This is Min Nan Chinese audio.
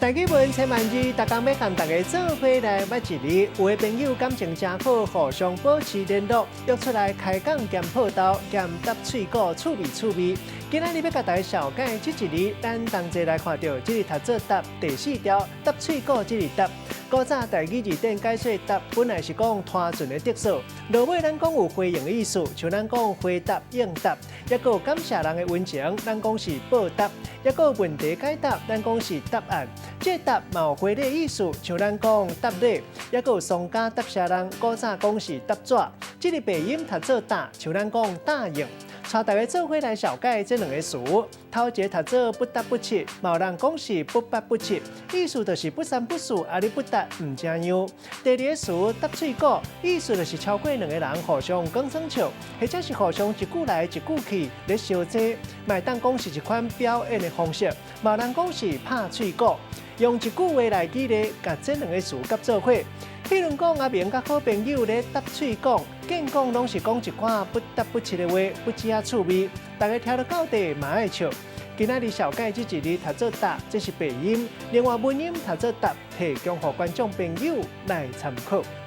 台語文千萬字，逐工欲共大家做伙來捌一字。有的朋友感情誠好，互相保持聯絡，約出來開講兼報道兼搭喙鼓，趣味趣味。今仔日欲共大家紹介這一字，咱同齊來看著這字讀做答，第四調搭喙鼓這字答。古早台語字典解說答，本來是講拖船的竹索，落尾咱講有回應的意思，像咱講回答應答，抑閣有感謝人的溫情，咱講是報答，抑閣有問題解答，咱講是答案。這答嘛有回禮意思，像咱講答禮，抑閣有喪家答謝人，古早講是答紙。這个白音讀做答，像咱講答應。帶大家做伙來紹介這兩个詞，頭一个讀做不答不七，嘛有人講是不八不七，意思就是不三不四，啊你不答毋成樣。第二个詞搭喙鼓，意思就是超過兩个人互相講耍笑，或者是互相一句來一句去咧相爭，嘛會當講是一款表演的方式，嘛有人講是拍喙鼓。用一句話來舉例，共這兩个詞夾做伙。譬如講，阿明佮好朋友咧搭喙講，見講攏是講一寡不答不七的話，不止仔趣味，大家聽著到底嘛愛笑。今仔日紹介這一字讀做答，這是白音；另外文音讀做答，提供予觀眾朋友來參考。